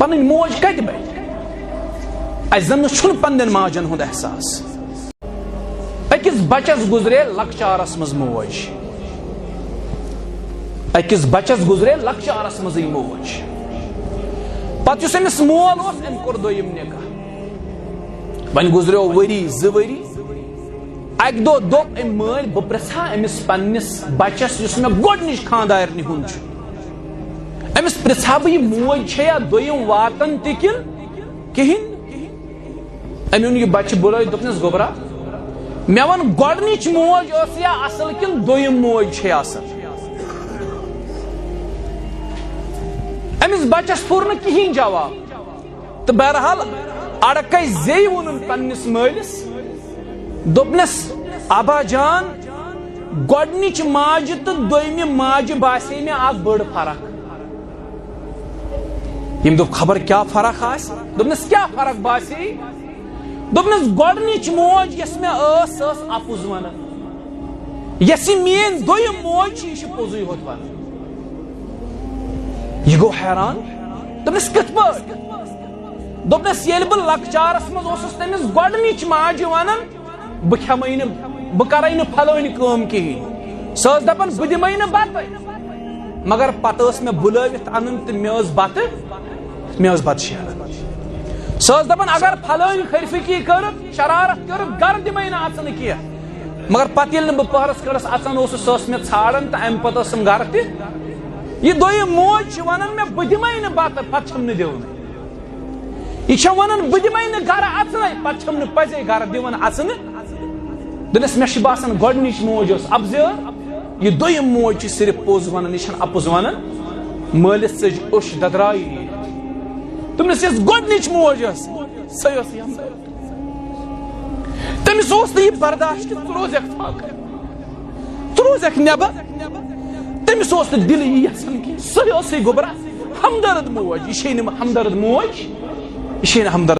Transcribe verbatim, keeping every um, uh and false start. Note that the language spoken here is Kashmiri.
پنٕنۍ موج کتہِ بنہِ؟ اسہِ زن نہٕ چھُنہٕ پننٮ۪ن ماجن ہُنٛد احساس۔ أکِس بچس گُزرے لۄکچارس منٛز موج۔ أکِس بچس گُزرے لۄکچارس منٛزٕے موج۔ پتہٕ یُس أمِس مول اوس، أمۍ کوٚر دوٚیِم نکاح۔ وۄنۍ گُزریو ؤری، زٕ ؤری۔ اکہِ دۄہ دوٚپ أمۍ مٲلۍ، "بہٕ پرژھا أمِس پننِس بچس، یُس مےٚ گۄڈٕنِچ خانٛدارنہِ ہُنٛد چھُ، أمِس پرژھا بہٕ، یہِ موج چھےٚ یا دوٚیِم واتان تہِ کِنہٕ کِہیٖنۍ؟" أمۍ اوٚن یہِ بچہٕ بُلٲوِتھ، دوٚپنس، "گوٚبرا، مےٚ وَن، گۄڈٕنِچ موج ٲس یا اصل کِنہٕ دوٚیِم موج چھے اصل؟" أمِس بچس پوٚر نہٕ کِہیٖنۍ جواب۔ تہٕ بہرحال، اڑکے زیٚیہِ ووٚنُن پننِس مٲلِس، دوٚپنس، "ابا جان، گۄڈٕنِچ ماجہِ تہٕ دوٚیمہِ ماجہِ باسے مےٚ اکھ بٔڑ فرق۔" یِم دوٚپ، "خبر کیٛاہ فرق آسہِ؟" دوٚپنس، "کیٛاہ فرق باسے؟" دوٚپنس، "گۄڈٕنِچ موج یۄس مےٚ ٲس، سۄ ٲس اپُز ونان۔ یۄس یہِ میٲنۍ دوٚیِم موج چھِ، یہِ چھِ پوٚزُے ہوت ونان۔" یہِ گوٚو حیران۔ دوٚپنس، "کِتھ پٲٹھۍ؟" دوٚپنس، "ییٚلہِ بہٕ لۄکچارس منٛز اوسُس تٔمِس گۄڈٕنِچ ماجہِ ونان، بہٕ کھٮ۪مے نہٕ، بہٕ کرے نہٕ پھلٲنۍ کٲم کِہیٖنۍ۔ سۄ ٲس دپان، بہٕ دِمے نہٕ بتہٕ، مگر پتہٕ ٲس مےٚ بُلٲوِتھ انان تہٕ مےٚ ٲس بتہٕ، مےٚ ٲس بتہٕ شیران۔ سۄ ٲس دپان، اگر پھلٲنۍ خرفکی کٔرٕکھ، شرارت کٔرٕکھ، گرٕ دِمے نہٕ اژنہٕ کینٛہہ۔ مگر پتہٕ ییٚلہِ نہٕ بہٕ پہرس کھنڈس اژان اوسُس، سۄ ٲس مےٚ ژھانڈان تہٕ امہِ پتہٕ ٲسٕم گرٕ تہِ۔" یہِ دوٚیِم موج چھِ ونان مےٚ، "بہٕ دِمے نہٕ بتہٕ، پتہٕ چھَم نہٕ دِوان۔" یہِ چھےٚ ونان، "بہٕ دِمے نہٕ گرٕ اژنَے، پتہٕ چھَم نہٕ پزے گرٕ دِوان اژنہٕ۔" دوٚپنس، "مےٚ چھُ باسان، گۄڈٕنِچ موج ٲس اپزٲر، یہِ دوٚیِم موج چھِ صرف پوٚز ونان، یہِ چھَنہٕ اپُز ونان۔" مٲلِس ژٔج اوٚش ددرایہِ۔ دوٚپنس، "یۄس گۄڈٕنِچ موج ٲس، سۄے ٲس یَمہٕ۔" تٔمِس اوس نہٕ یہِ برداشت، ژٕ روزکھ فاقہٕ، ژٕ روزکھ نٮ۪بر۔ تٔمِس اوس نہٕ دِلٕے یہِ یژھان کینٛہہ۔ سۄے ٲسٕے گوٚبرا ہمدرد موج، یہِ چھے نہٕ ہمدرد موج، یہِ چھے نہٕ ہمدرد۔